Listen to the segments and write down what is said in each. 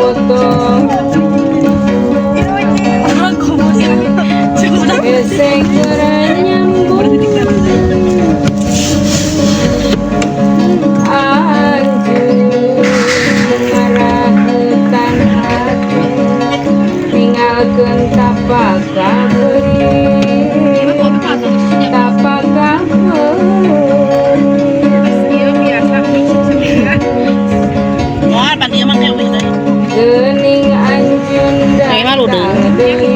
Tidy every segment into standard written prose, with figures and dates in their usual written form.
Foto. Hese keur nyambung. Anjeun ngaraheutan hate ninggalkeun tapak kabeuri, tapak kabeuri. Moal pan ieu mah kewe deui. Geuning anjeun Kayak malu deh. Datang deui.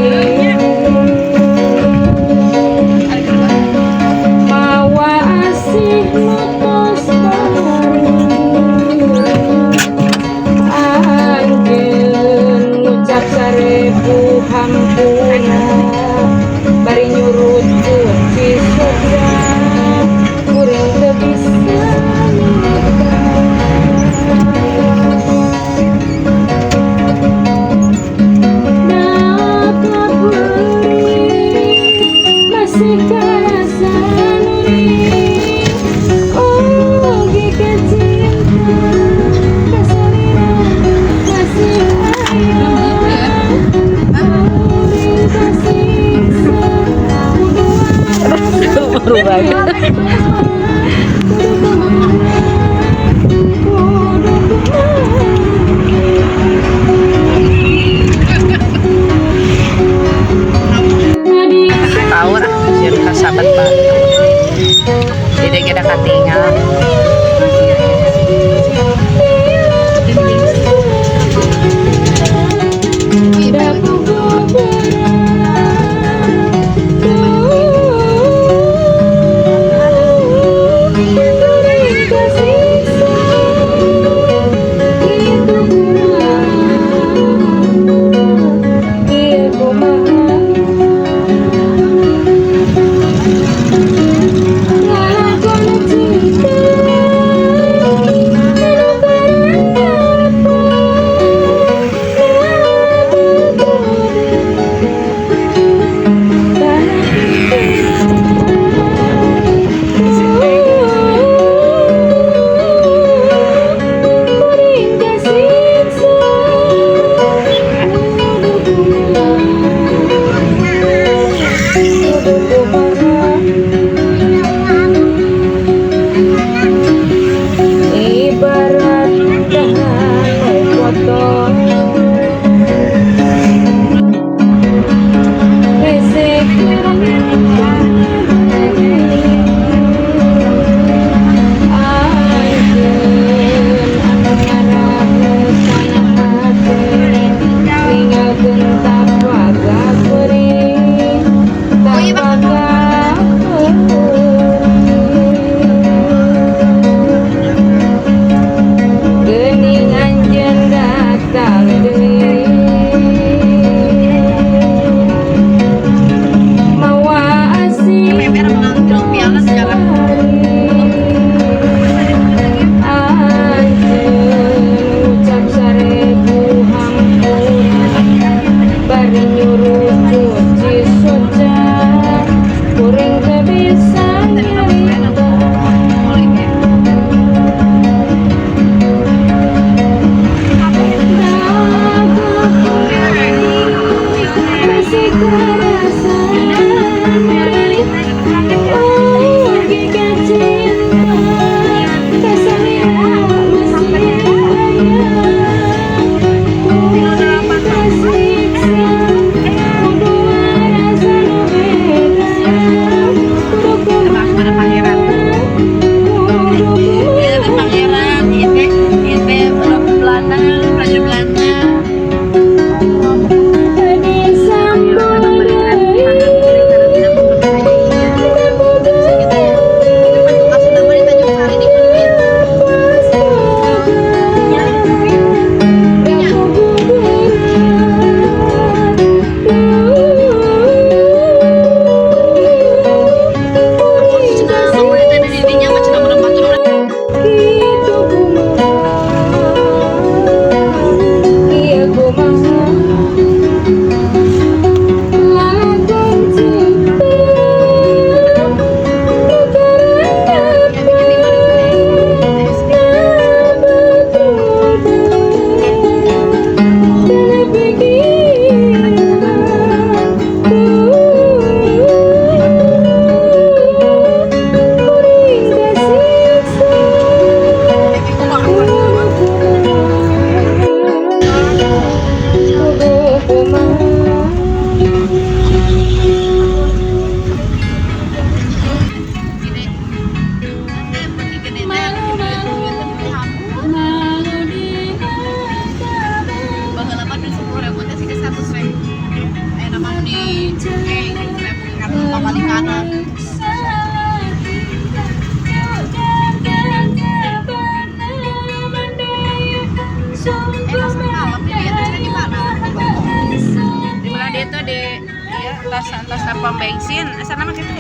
Tos tos pom bensin, asana mah kitu.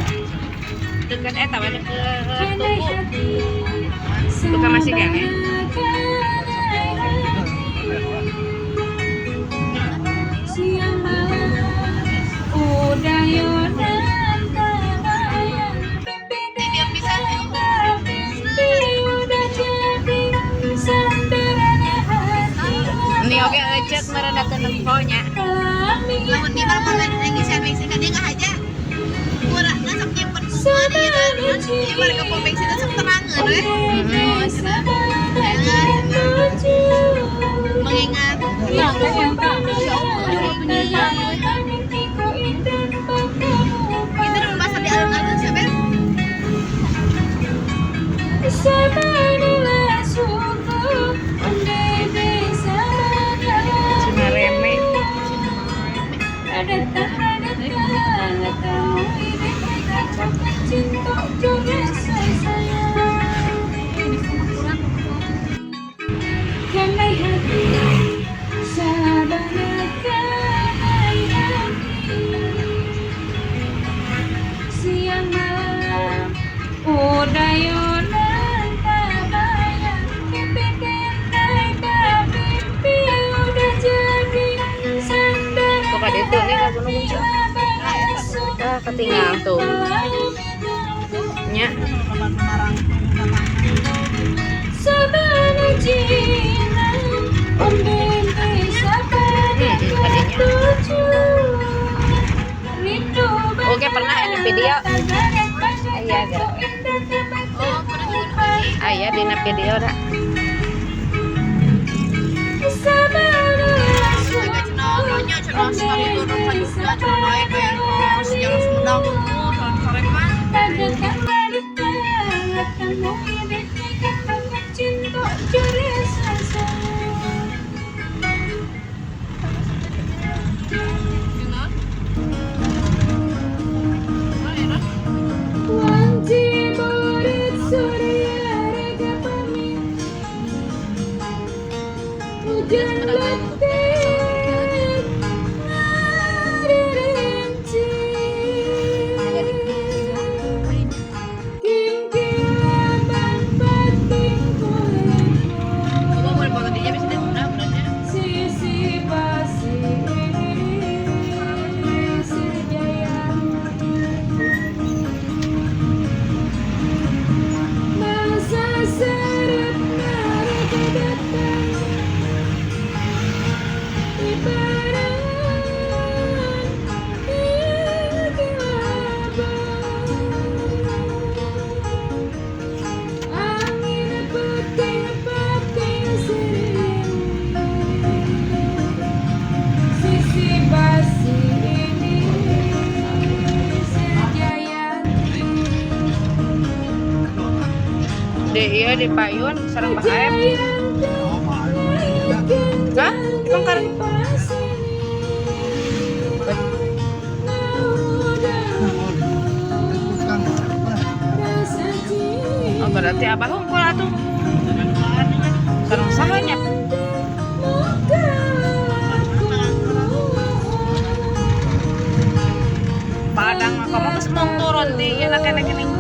Dekat eta we deket tugu. Buka masih keneh. Dia pisan. Ini oge ecek meureun da teu nempo nya. Lamun di mana mun ngisian bensin ka dia ngahaja. Murahna sok nyimpen kumaha ieu teh. Ieu mah ke pom bensin sok terangeun we. Oh, cenah. Mengingat kita udah masak di alun-alun siapa? Cimareme. Siang malam udayonan tabayang mimpi udah jadi sandaran. Buka ditu nih ka Gunung Muncul. Ah, ketinggal tuh. Nya. Oke, pernah ini video. Iya, gerak. Oh, pernah di Gunung Haji. Aya dina video dah. Juga cenah nya cenah sekali turun ka Jogja cenah naik ke Elpos jalan Sumedang tuh sore kan. Hujan letik ngaririnci Kim-kilaban pating kulitmu Coba boleh foto dia bisa deh udah berarti. Sisi pasir Sirjaya Masa serap mereka datang Ibarat Angin peting-peting sering Sisi basi ini Sejayanti Di ieu di payun sareng Pak Aep. Hah? Emang Oh, berarti abah hungkul atuh. Sareng saha nya? Padang mah kamu geus mong turun di ieu kene geuning.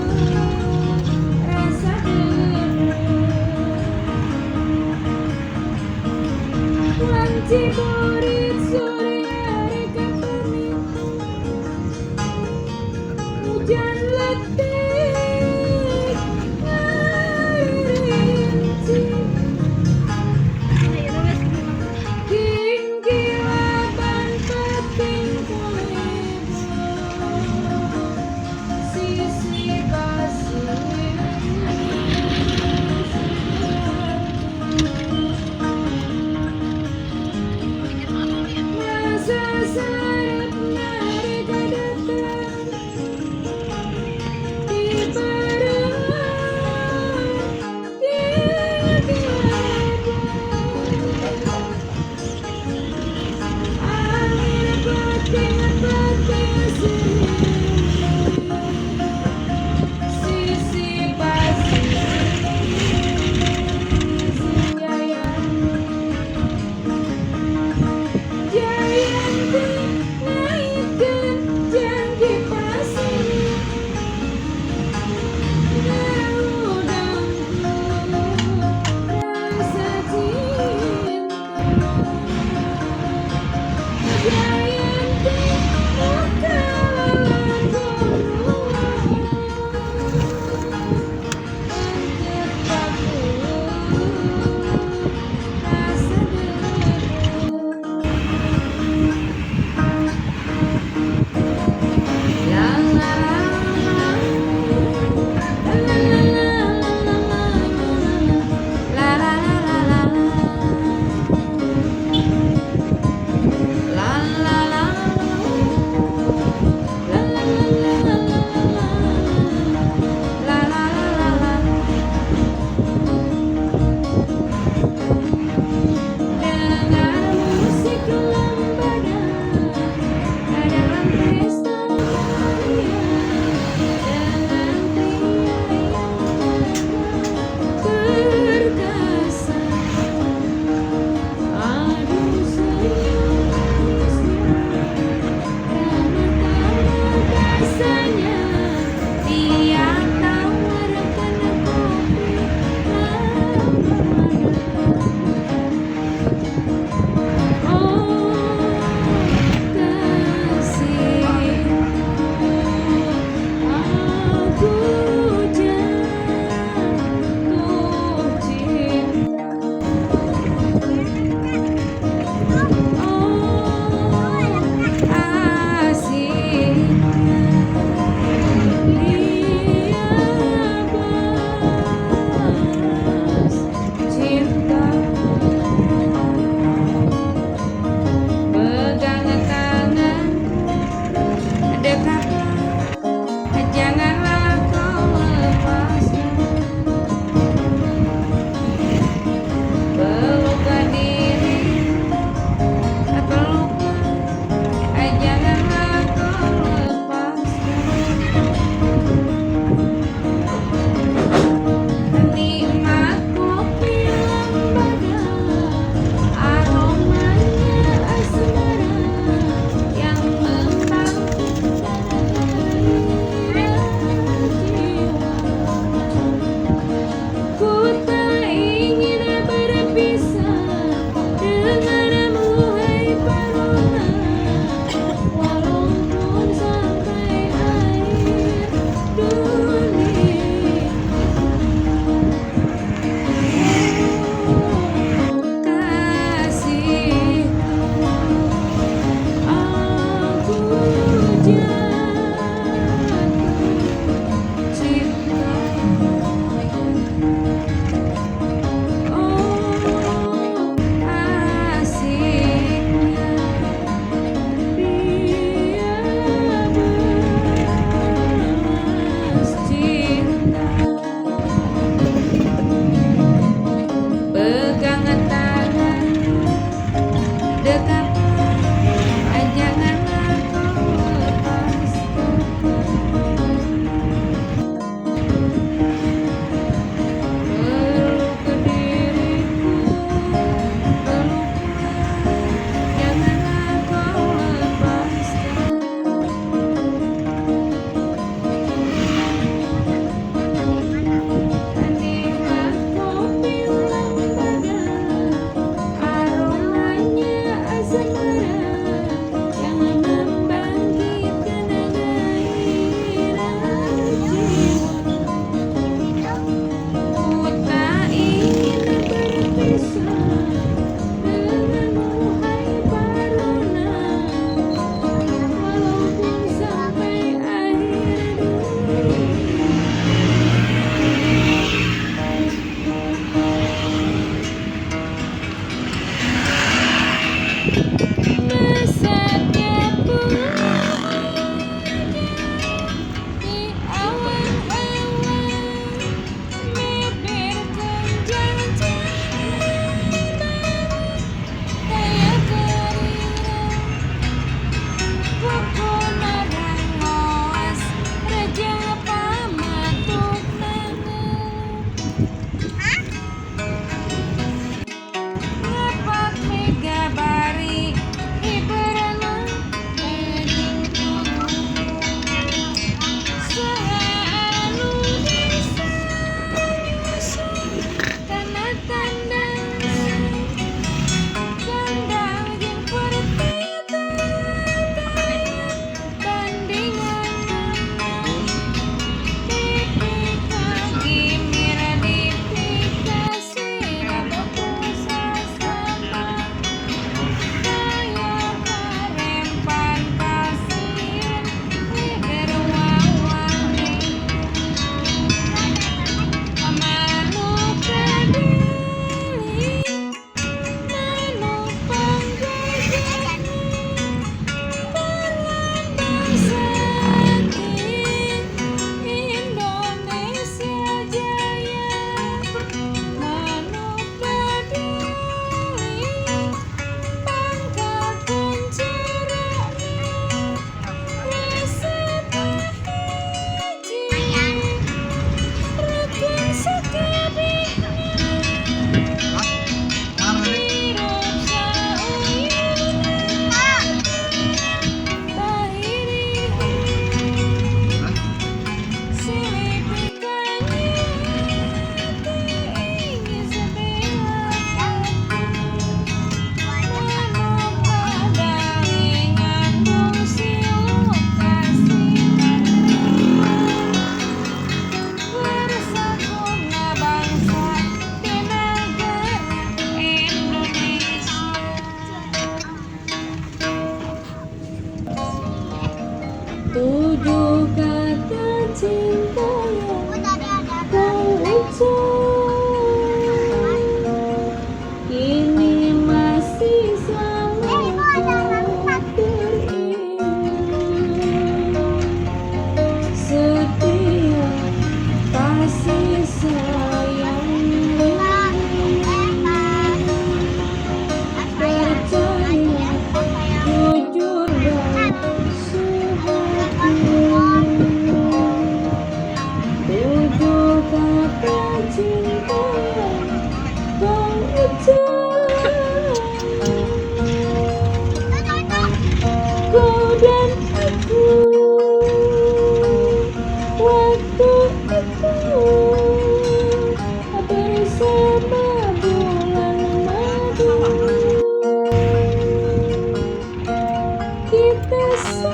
Hujan letik ngerinci Kim-kilaban peting kulitmu Sisi pasir. Kau dan aku waktu itu bersama bulan madu. Kita sama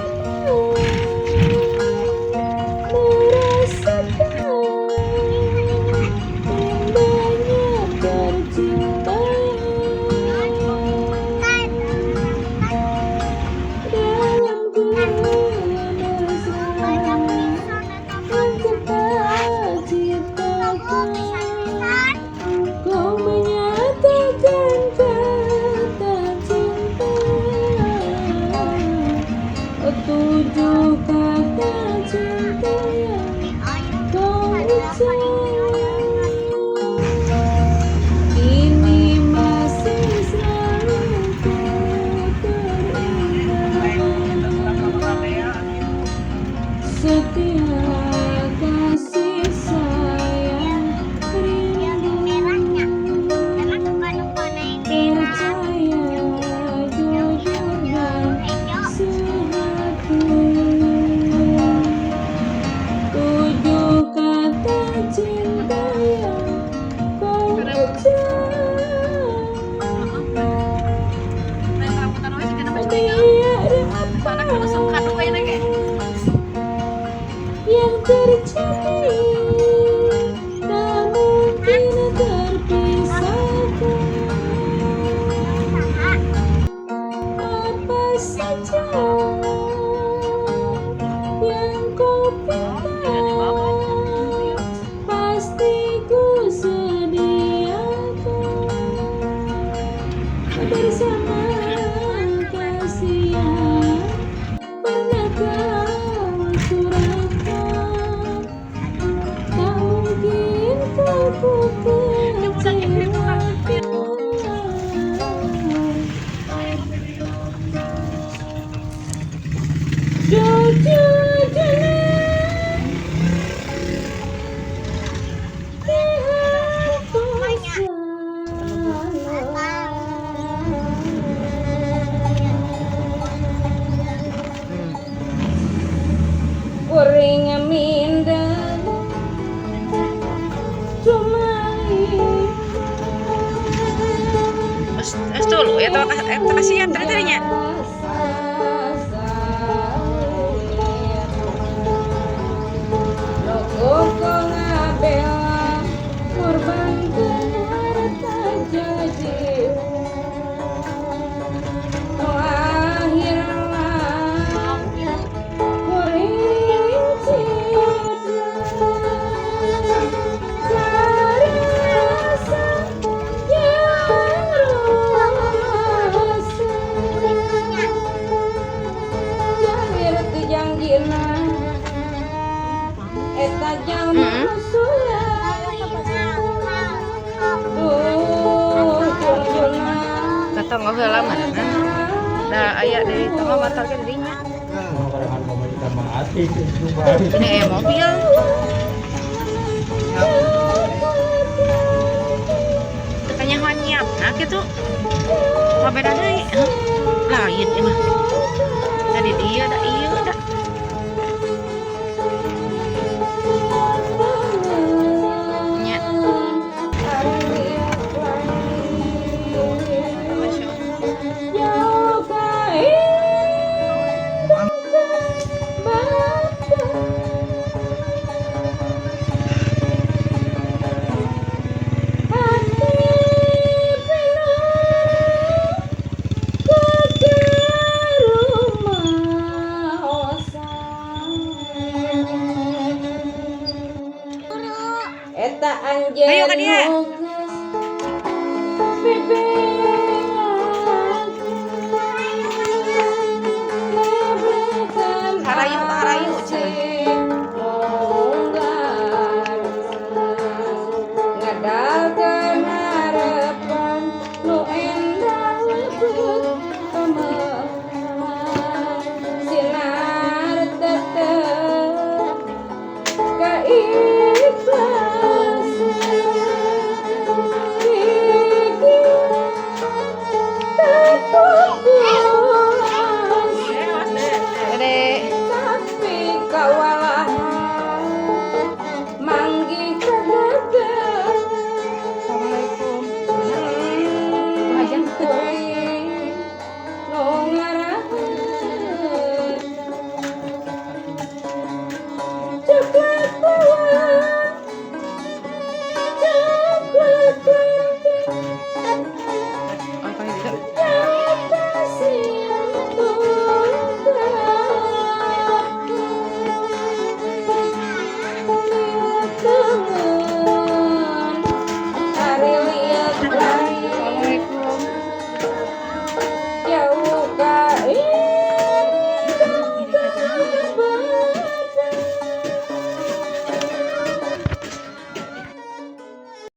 merasakan indahnya percintaan dalam mesra yang kita ciptakan. Kau menyatakan kata cinta, tujuh kata cinta yang kau ucap. Ini masih selalu ku teringat. Setia kasih sayang rindu, percaya jujur dan sehati. Tujuh kata cinta yang kau ucap. Lain rambutan we sigana mah. Tiada Sana kudu apa kadu ayeuna ge. Yang terjadi tak mungkin terpisahkan. Apa saja yang kau pinta pasti ku sediakan. Bersama kasih yang pernah kau curahkan, tak mungkin kau ku kecewakan. Jujurnya pihakku salah. Kuring minda cuma Terus dulu ya eta kasihan tadi tadinya. Korbankeun harta jiwa Nu akhirna kuring cidra karasa yang rasa Jahir teu jangjina eta jalma Duh junjuna. Kata nggak heula mana. Da aya dari tengah motor ke dirinya. Ini aya mobil. Teu kanyahoan nyiapna kitu. Beda deui. Heuh. Lain ieu mah. Tadi dia da ieu da. Nya. Masya Allah. Eta Ayo ka dia. anjeun.